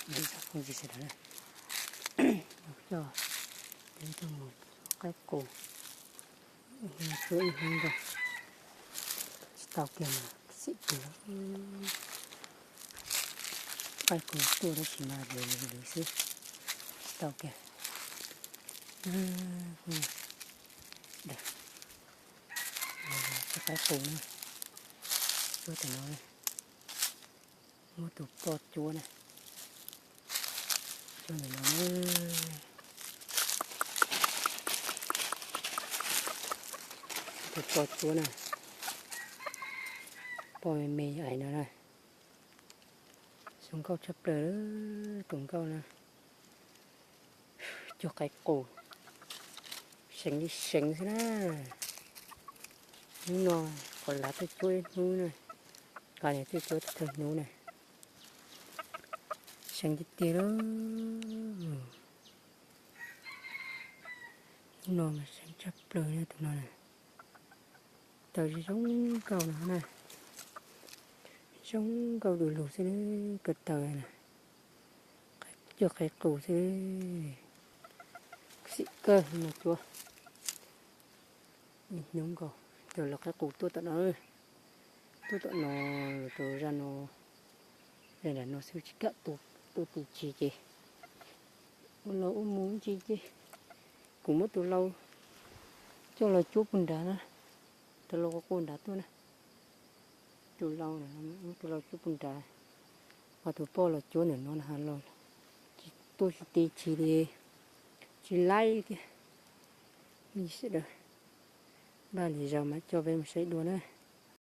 Ib tsoom phooj ywg sawv daws na, coj peb tuaj mus cuab qaib qus, ib hnub cuab ib hnub nkaus, tsis tau kiag mas xim kiag. Qaib qus tuaj tab sis mas lwv lwv xwb, tsis tau kiag. Cov qaib qus na, cuab tam no, muab tus poj cuab na, cuab ntawm no na, tus poj cuab na, poj me me ais no na. Zoo nkauj tshaj plaws tus nkauj na. Cuab qaib qus, seev li seev xwb na. Hnub no qhov lav tuaj cuab ib hnub na, qhov niag tuaj cuab thawj hnub na, seev tiag tiag lauj. Hnub no mas seev tshaj plaws tus no na. Taws zoo nkauj no na, zoo nkauj du lug xwb, ko taw na, cuab qaib qus xwb, xim kawg no cuab. Ib hnub nkaus, cov laus qaib qus tuaj tom no, tuaj tom no, rau zaj no, zaj nram no xwb tsis kam tuaj tim tsis ces ua laus ua mus ib ntsis ces kuv muab tus laus coj los cuab puag nrad na, tus laus quaj quaj nrad tuaj na. Tus laus, tus laus cuab puag nrad, ho tus poj los cuab ntawm no na, ho los tsis tuaj tsis tim tsis li, tsis laib li thiab. Sawv daws, npaj lwm zaus mam coj peb mus saib dua na.